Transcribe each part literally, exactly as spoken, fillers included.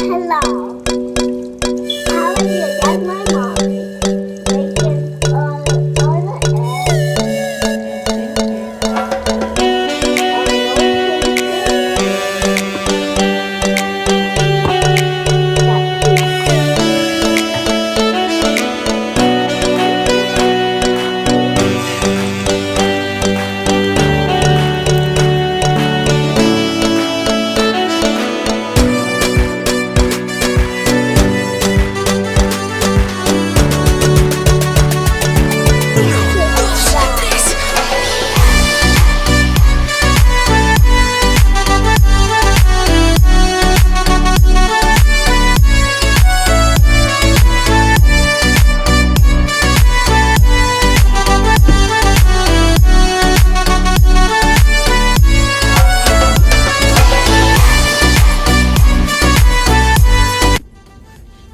Hello. How are you? That's my mommy. Making all, all the eggs.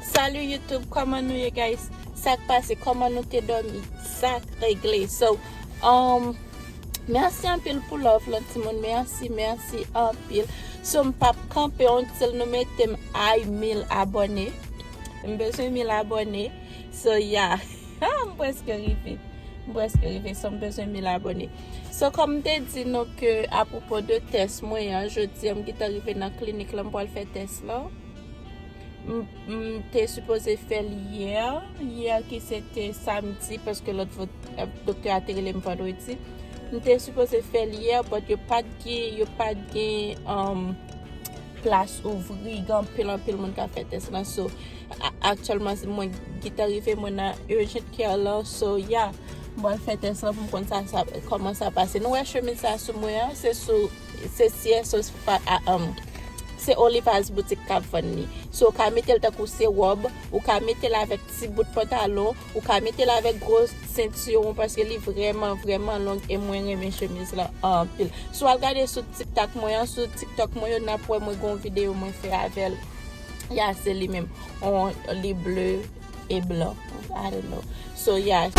Salut YouTube, kòman nou ye, guys? Sa k pase? Kòman nou te dòmi? Sa k regle? So, um, mèsi anpil pou love lan, timoun. Mèsi, mèsi anpil. So, m p ap kanpe until nou mete m a mil abòne. M bezwen mil abòne. So, yeah. M prèske rive. M prèske rive. So, m bezwen mil abòne. So, kòm m te di nou ke apwopo de tès mwen an, jodi a, m gentan rive nan klinik lan, m pral fè tès lan. M, m te sipoze fè l yè, yè ki se te samdi, paske lòt vot, eh, doktè a te rele m vandredi. M te sipoze fè l yè, but yo pa t gen, yo pa t gen, um, plas ouvri, gen anpil, anpil moun k ap fè tès lan. So, a, aktyèlman, se mwen gentan rive, mwen nan urgent care lan. So, yeah, m pral fè tès lan pou m konn sa, sa, kòman sa pase. Nou wè chemiz sa sou mwen an, se sou se C S O, se pa, a, um, se Olivaz Boutique k ap vann li. So, ou ka mete l tankou se wòb, ou ka mete l avèk ti bout pantalon, ou ka mete l avèk gwo sentiwon, paske li vrèman, vrèman long, e mwen renmen chemiz lan anpil. Si w al gade sou TikTok mwen an, sou TikTok mwen yo, n ap wè mwen gen yon videyo mwen fè avè l. Ya, se li menm. On, li ble e blan. I don't know. So, yeah.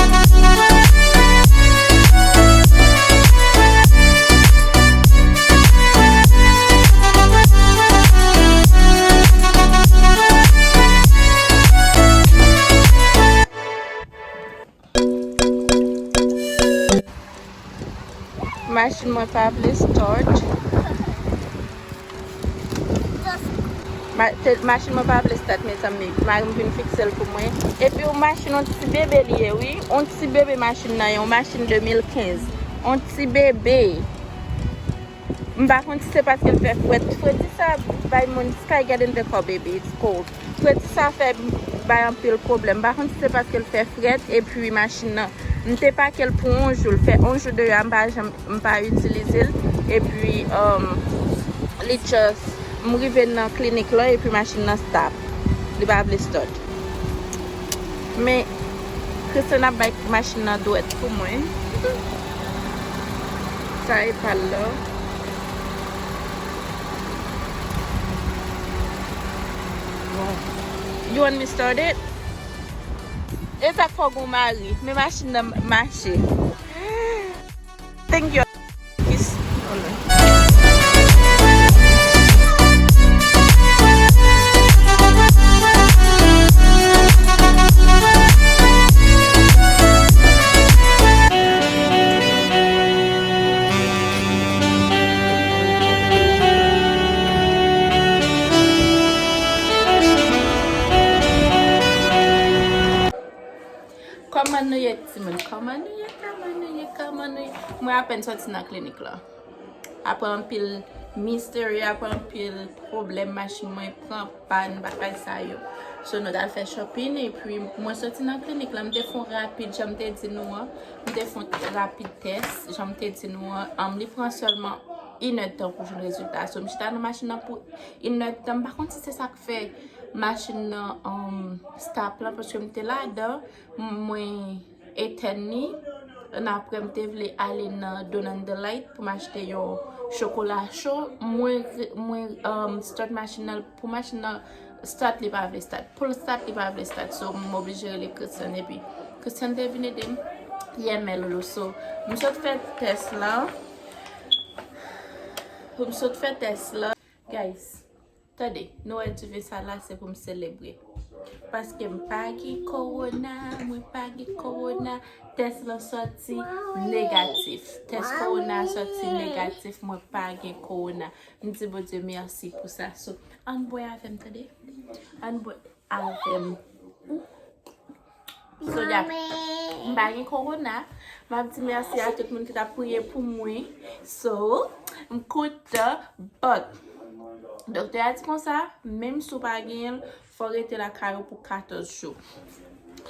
Machin mwen pa vle start. Ma-, te-, machin mwen pa vle start, mezanmi. Mari m vin fikse l pou mwen. Epi yon machin, yon ti bebe li ye, wi. Yon ti bebe machin nan, yon machin de mil kenz. Yon ti bebe. M pa konn si se paske l fè frèt. Fredi sa bay moun sky garden the car, baby, it's cold. Fredi sa fè bay anpil pwoblèm. M pa konn si se paske l fè frèt, epi machin nan, m te pake l pou yon jou, l fè yon jou deyò a, m pa janm, m pa itilize l, epi, um, li just, m rive nan klinik lan, epi machin nan stop. Li pa vle start. Men, Christian ap bay machin nan dwèt pou mwen. Sa e pa l la. You want me start it? E sa k fè w gon mari. Men machin nan mache. Thank you. Kiss. Kòman nou ye, timoun? Kòman nou ye? Kòman nou ye? Kòman nou ye? Mwen apèn sòti nan klinik la. Apre anpil misteri, apre anpil pwoblèm, machin mwen pran pàn, bagay sa yo. So, nou t al fè shopping, epi mwen sòti nan klinik la, m te fè yon rapid, jan m te di nou an, m te fè yon rapid tès, jan m te di nou an, um, li pran sèlman inèdtan pou jwenn rezilta. So, m chita nan machin nan pou inèdtan, m pa konn si se sa k fè machin nan, um, stop lan, paske m te ladan, m-, mwen etèn li. Ann apre, m te vle ale nan Done and Delight pou m achte yon chokola cho. Mwen, mwen, um, start machin nan, pou machin nan start, li pa vle start. Pou l start, li pa vle start. So, m oblije rele Christian. Epi, Christian te vin ede m. Yeah, men loulou. So, m sot fè tès la. M sot fè tès la. Guys, Tande, nou wè diven sa la, se pou m selebre. Paske m pa gen kowona, mwen pa gen kowona. Tès lan sòti negatif. Tès kowona sòti negatif, mwen pa gen kowona. M di Bondye mèsi pou sa. So, ann bwè avè m, tande? Ann bwè avè m. So, yeah, m pa gen kowona. M ap di mèsi a tout moun ki t ap priye pou mwen. So, m kontan, but doktè a di konsa, menm si w pa genyen l, fò w rete lakay ou pou katòz jou.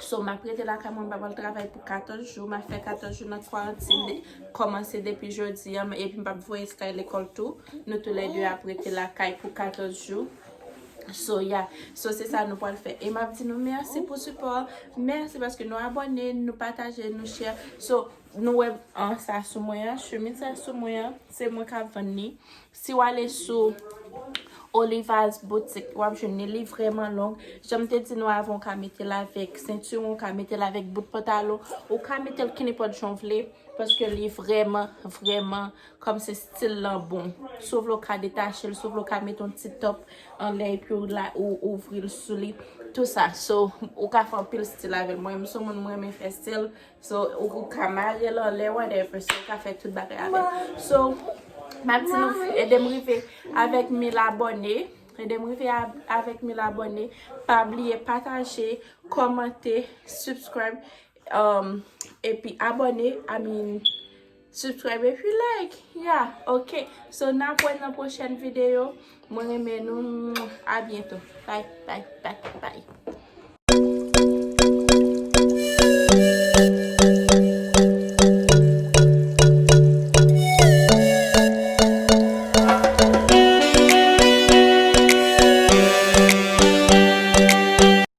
So, m ap rete lakay mwen, m pa pral travay pou katòz jou. M ap fè katòz jou nan kwarantin, kòmanse depi jodi a, epi m p ap voye Sky lekòl tou. Nou toulède ap rete lakay pou katòz jou. So, yeah. So, se sa nou pral fè. E m ap di nou mèsi pou sipò. Mèsi paske nou abòne, nou pataje, nou share. So, nou wè an sa sou mwen an, chemiz sa sou mwen an, se mwen k ap vann li. Si w ale sou Olivas Boutique, w ap jwenn li, li vrèman long. Jan m te di nou avan, ou ka mete l avèk sentiwon, ou ka mete l avèk bout pantalon, ou ka mete l kenenpòt jan w vle, paske li vrèman, vrèman, kòm se stil lan bon. Si w vle, ou ka detache l, si w vle, ou ka mete yon ti top anlè, epi w la, ou ouvri l sou li, tou sa. So, ou ka fè anpil stil avè l. Mwen, m se yon moun, mwen renmen fè stil. So, ou, ou ka mare l anlè, whatever. So, ou ka fè tout bagay avè l. So, m ap di nou, ede m rive avèk mil abòne. Ede m rive a- avèk mil abòne. Pa bliye pataje, kòmante, subscribe, um, epi abòne, I mean, subscribe epi like. Yeah, ok. So, n ap wè nan pwochèn videyo. Mwen renmen nou. A byento. Bye, bye, bye, bye.